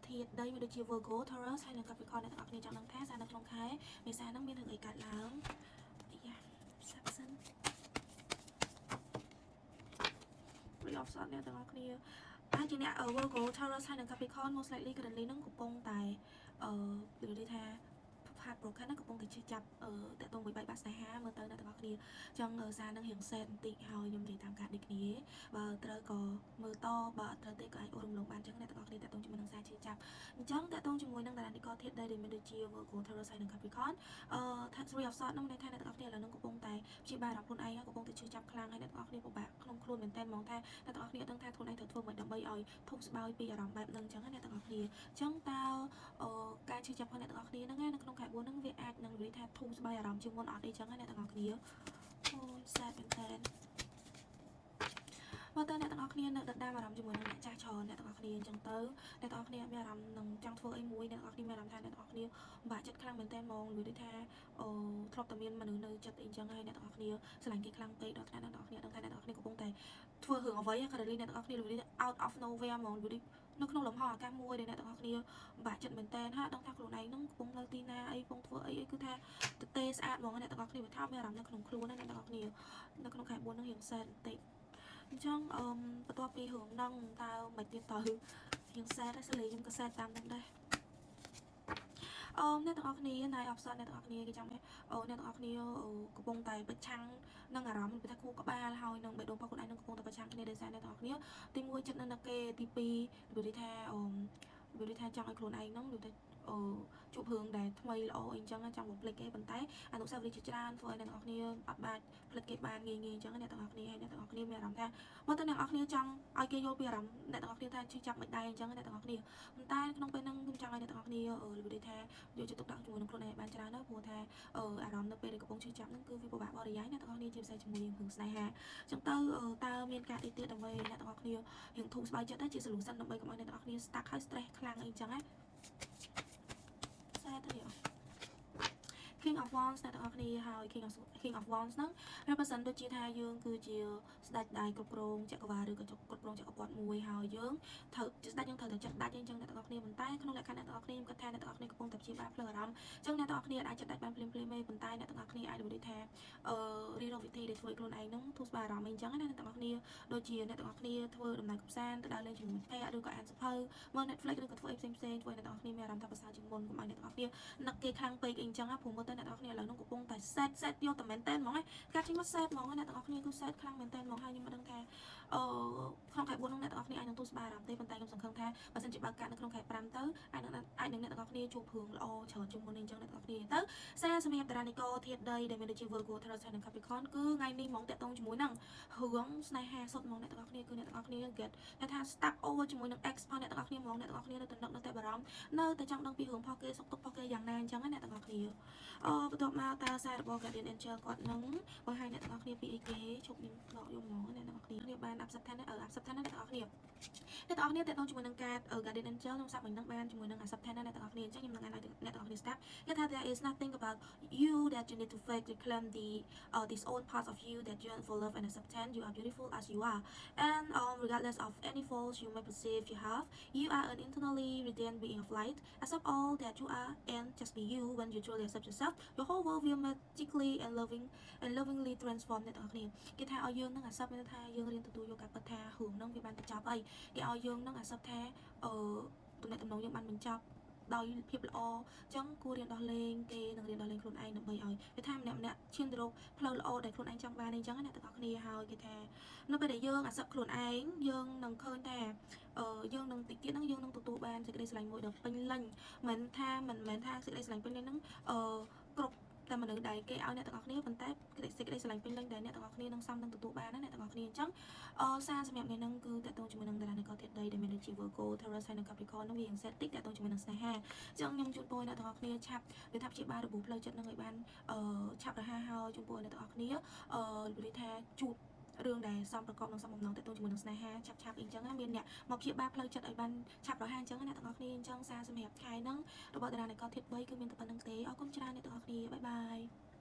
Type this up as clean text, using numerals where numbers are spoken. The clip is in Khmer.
ធាតុដីមានដូចជា Virgo, Taurus ហើយនិង Capricorn អ្នកទាំងអស់គ្នាចង់ដឹងថាសារនៅក្នុងខែមេសាហ្នឹងមានរឿងអីកើតឡើងអាយ៉ាសាប់សិន Three of Swords អ្នកទាំងអស់គ្នាអាចជាអ្នក Virgo, Taurus ហើយនិង Capricorn most likely currently ហ្នឹងកំពុងតែនិយាយថា heart broken ហ្នឹងកំពុងតែឈឺចាប់តាក់ទងមួយបែកបាក់ស្នេហាមើលទៅអ្នកទាំងអស់គ្នាចង់សារនឹងរៀង sad បន្តិចហើយខ្ញុំនិយាយតាមការដូចគ្នាបើត្រូវក៏មើលតបើអត់ត្រូវទេក៏អាចអូសរំលងបានអញ្ចឹងអ្នកទាំងអស់គ្នាតាក់ទងជាមួយនឹងសារឈឺចាប់អញ្ចឹងតាក់ទងជាមួយនឹងតារានិករធាតុដីដែលមានដូចជា Virgo, Taurus ហើយនិង Capricorn Three of Swords ហ្នឹងមានន័យថាអ្នកទាំងអស់គ្នាឥឡូវហ្នឹងកំពុងតែព្យាបាលអារម្មណ៍ខ្លួនឯងកំពុងតែឈឺចាប់ខ្លាំងហើយអ្នកទាំងអស់គ្នាពិបាកក្នុងខ្លួនមែនតើហ្មងថាអ្នកទាំងអស់គ្នាអត់ដឹងថាខ្លួនឯងត្រូវធ្វើម៉េចដើម្បីឲ្យធូរស្បើយពីអារម្មណ៍បែបហ្នឹងអញ្ចឹងណាអ្នកទាំងអស់គ្នាអញ្ចឹងតើការឈឺចាប់របស់អ្នកទាំងអស់គ្នាហ្នឹងណានៅក្នុងខែ4ហ្នឹងវាអាចនឹងនិយាយថាធូរស្បើយអារម្មណ៍ជាងមុនអត់អីចឹងណាអ្នកទាំងអស់គ្នាអូយ sad មែនតើមកតើអ្នកទាំងអស់គ្នានៅដិតដាមអារម្មណ៍ជាមួយនឹងអ្នកចាស់ច្រើនអ្នកទាំងអស់គ្នាអញ្ចឹងទៅអ្នកទាំងអស់គ្នាមានអារម្មណ៍នឹងចង់ធ្វើអីមួយអ្នកទាំងអស់គ្នាមានអារម្មណ៍ថាអ្នកទាំងអស់គ្នាពិបាកចិត្តខ្លាំងមែនតើហ្មងនិយាយដូចថាអូធ្លាប់តែមានមនុស្សនៅចិត្តអីចឹងហើយអ្នកទាំងអស់គ្នាស្រឡាញ់គេខ្លាំងពេកដល់ថ្នាក់អ្នកទាំងអស់គ្នាដឹងថាអ្នកទាំងអស់គ្នាកំពុងតែធ្វើរឿងអ្វី currently អ្នកទាំងអស់គ្នានិយាយ out of nowhere ហ្មងនិយាយនៅក្នុងលំហអាកាសមួយដែលអ្នកទាំងអស់គ្នាពិបាកចិត្តមែនតើហើយដឹងថាខ្លួនឯងហ្នឹងកំពុងនៅទីណាអីកំពុងធ្វើអីអីគឺថាទទេស្អាតហ្មងអ្នកទាំងអស់គ្នាវាថាមានអារម្មណ៍នៅក្នុងខ្លួនណាអ្នកទាំងអស់គ្នានៅក្នុងខែ4ហ្នឹងរៀង sad បន្តិចអញ្ចឹងអឺបន្ទាប់ពីរឿងហ្នឹងតើមិនទៀតទៅរៀង sad ដែរសលេខ្ញុំក៏ sad តាមហ្នឹងដែរអឺអ្នកទាំងអស់គ្នាNine of Swords អ្នកទាំងអស់គ្នាគេចាំអូអ្នកទាំងអស់គ្នាកំពុងតែប្រឆាំងនឹងអារម្មណ៍គេថាខួរក្បាលហើយនឹងបេះដូងរបស់ខ្លួនឯងនឹងកំពុងតែប្រឆាំងគ្នាដោយសារអ្នកទាំងអស់គ្នាទី1ចិត្តនៅនឹកគេទី2និយាយថាអឺនិយាយថាចង់ឲ្យខ្លួនឯងហ្នឹងនិយាយថាអឺជួបរឿងដែលថ្មីល្អអីចឹងចង់បំភ្លេចគេប៉ុន្តែអនុស្សាវរីយ៍ជាច្រើនធ្វើឲ្យអ្នកទាំងអស់គ្នាអត់អាចភ្លេចគេបានងាយងាយអញ្ចឹងអ្នកទាំងអស់គ្នាហើយអ្នកទាំងអស់គ្នាមានអារម្មណ៍ថាមកទៅអ្នកទាំងអស់គ្នាចង់ឲ្យគេយល់ពីអារម្មណ៍អ្នកទាំងអស់គ្នាថាឈឺចាប់មិនដែរអញ្ចឹងអ្នកទាំងអស់គ្នាប៉ុន្តែក្នុងពេលហ្នឹងខ្ញុំចង់ឲ្យអ្នកទាំងអស់គ្នានិយាយថាយកចិត្តទុកដាក់ជាមួយនឹងខ្លួនឯងបានច្រើនណាស់ព្រោះថាអារម្មណ៍នៅពេលដែលកំពុងឈឺចាប់ហ្នឹងគឺវាពិបាកបរិយាយអ្នកទាំងអស់គ្នាជាពិសេសជាមួយនឹងរឿងស្នេហាអញ្ចឹងទៅតើមានការអីទៀតដើម្បីអ្នកទាំងអស់គ្នារៀងធូរស្បើយចិត្តដែរជា solution ដើម្បីកុំឲ្យអ្នកទាំងអស់គ្នា stuck ហើយ stress ខ្លាំងអីចឹងណាsad ទៅ King of Wands អ្នកទាំងអស់គ្នាហើយ King of Wands ហ្នឹង represent ដូចជាថាយើងគឺជាស្ដេចដែលគ្រប់គ្រងចក្រវាលឬក៏គ្រប់គ្រងចក្រពត្តិមួយហើយយើងត្រូវជាស្ដេចយើងត្រូវតែចិត្តដាច់អញ្ចឹងអ្នកទាំងអស់គ្នាប៉ុន្តែក្នុងលក្ខខណ្ឌអ្នកទាំងអស់គ្នាខ្ញុំគិតថាអ្នកទាំងអស់គ្នាកំពុងតែព្យាបាលផ្លូវអារម្មណ៍អញ្ចឹងអ្នកទាំងអស់គ្នាអាចចិត្តដាច់បានភ្លាមៗទេប៉ុន្តែអ្នកទាំងអស់គ្នាអាចនិយាយថាអឺរៀនរកវិធីដែលធ្វើឲ្យខ្លួនឯងហ្នឹងធូរស្បើយអារម្មណ៍អីអញ្ចឹងណាអ្នកទាំងអស់គ្នាដូចជាអ្នកទាំងអស់គ្នាធ្វើដំណើរកម្សាន្តទៅដើរលេងជាមួយមិត្តភ័ក្តិឬក៏អានសៀវភៅមើល Netflix ឬក៏ធ្វើអីផ្សេងៗធ្វើឲ្យអ្នកទាំងអស់គ្នាមានអារម្មណ៍ថាប្រសើរជាងមុនកុំឲ្យអ្នកទាំងអស់គ្នានឹកគេខ្លាំងពេកអីអញ្ចឹងណាព្រោះមើលទៅអ្នកទាំងអស់គ្នាឥឡូវហ្នឹងកំពុងតែ sad sad យកតែមែនតើហ្មងណាការចេញមក sad ហ្មងអ្នកទាំងអស់គ្នាគឺ sad ខ្លាំងមែនតើហ្មងហើយខ្ញុំមិនដឹងថាអឺក្នុងខែ4ហ្នឹងអ្នកទាំងអស់គ្នាអាចនឹងទូស្បាអារម្មណ៍ទេប៉ុន្តែខ្ញុំសង្ឃឹមថាបើសិនជាបើកកាត់នៅក្នុងខែ5ទៅអាចនឹងអ្នកទាំងអស់គ្នាជួបរឿងល្អច្រើនជាងមុននេះអញ្ចឹងអ្នកទាំងអស់គ្នាទៅសារសម្រាប់តារានិករធាតុដីដែលមានដូចជា Virgo, Taurus ហើយនិង Capricorn គឺថ្ងៃនេះហ្មងតាក់ទងជាមួយនឹងរឿងស្នេហាសុទ្ធហ្មងអ្នកទាំងអស់គ្នាគឺអ្នកទាំងអស់គ្នា get តែថា stuck over ជាមួយនឹង ex ផងអ្នកទាំងអស់គ្នាហ្មងអ្នកទាំងអស់គ្នានៅតែនឹកនៅតែបារម្ភនៅតែចង់ដឹងពីរឿងផុសគេសុខទុក្ខផុសគេយ៉ាងណាអញ្ចឹងណាអ្នកទាំងអស់គ្នាអឺបន្ទាប់មកតើសាររបស់ Guardian Angel គាត់នឹងបង្ហាញអ្នកទាំងអស់គ្នាពីអីគេជប់ខ្ញុំដកយកហ្មងអ្នកទាំងអស់គ្នាគ្នាបាន acceptance អឺ acceptance អ្នកទាំងអស់គ្នាអ្នកទាំងអស់គ្នាតើតងជាមួយនឹងការ Guardian Angel ខ្ញុំសាប់មិញនឹងបានជាមួយនឹង acceptance ណាអ្នកទាំងអស់គ្នាអញ្ចឹងខ្ញុំនឹងអានឲ្យអ្នកទាំងអស់គ្នាស្ដាប់គេថា there is nothing about you that you need to fake. Reclaim the this own parts of you that yearn for love and acceptance. You are beautiful as you are, and regardless of any faults you may perceive you have, you are an internally radiant being of light. Accept all that you are and just be you. When you truly accept yourself, your whole world will magically and lovingly transform. អ្នកទាំងអស់គ្នាគេថាឲ្យយើងនឹង accept មានថាយើងរៀនទទួលយកការពិតថារឿងហ្នឹងវាបានបញ្ចប់អីគេឲ្យយើងនឹង accept ថាអឺទំនាក់ទំនងយើងបានបញ្ចប់ដោយភាពល្អអញ្ចឹងគួររៀនដោះលែងគេនិងរៀនដោះលែងខ្លួនឯងដើម្បីឲ្យគេថាម្នាក់ម្នាក់ឈានទៅរកផ្លូវល្អដែលខ្លួនឯងចង់បានអញ្ចឹងណាអ្នកទាំងអស់គ្នាហើយគេថានៅពេលដែលយើង accept ខ្លួនឯងយើងនឹងឃើញថាអឺយើងនឹងតិចទៀតហ្នឹងយើងនឹងទទួលបានសេចក្តីស្រឡាញ់មួយដ៏ពេញលេញមិនថាមិនមែនថាសេចក្តីស្រឡាញ់ពេញលេញហ្នឹងអឺគ្រប់តែមនុស្សដែលគេឲ្យអ្នកទាំងអស់គ្នាប៉ុន្តែសេចក្តីស្រឡាញ់ពេញលេញដែលអ្នកទាំងអស់គ្នានឹងសមនឹងទទួលបានណាអ្នកទាំងអស់គ្នាអញ្ចឹងអឺសារសម្រាប់ថ្ងៃហ្នឹងគឺតកតងជាមួយនឹងតារានិករធាតុដីដែលមានដូចជា Virgo, Taurus ហើយនិង Capricorn ហ្នឹងវារៀង sad តិចតកតងជាមួយនឹងស្នេហាអញ្ចឹងខ្ញុំជូនពរអ្នកទាំងអស់គ្នាឆាប់វាថាព្យាបាលរបួសផ្លូវចិត្តនឹងឲ្យបានអឺឆាប់រហ័សហើយជូនពរអ្នកទាំងអស់គ្នាអឺនិយាយថាជួបរឿងដែលសមប្រកបនឹងសមបំណងតទៅជាមួយនឹងស្នេហាឆាប់ឆាប់អីចឹងណាមានអ្នកមកព្យាបាលផ្លូវចិត្តឲ្យបានឆាប់រហ័សអញ្ចឹងណាអ្នកទាំងអស់គ្នាអញ្ចឹងសារសម្រាប់ខែហ្នឹងរបស់តារានិករធាតុ3គឺមានតែប៉ុណ្្នឹងទេអរគុណច្រើនអ្នកទាំងអស់គ្នាbye bye.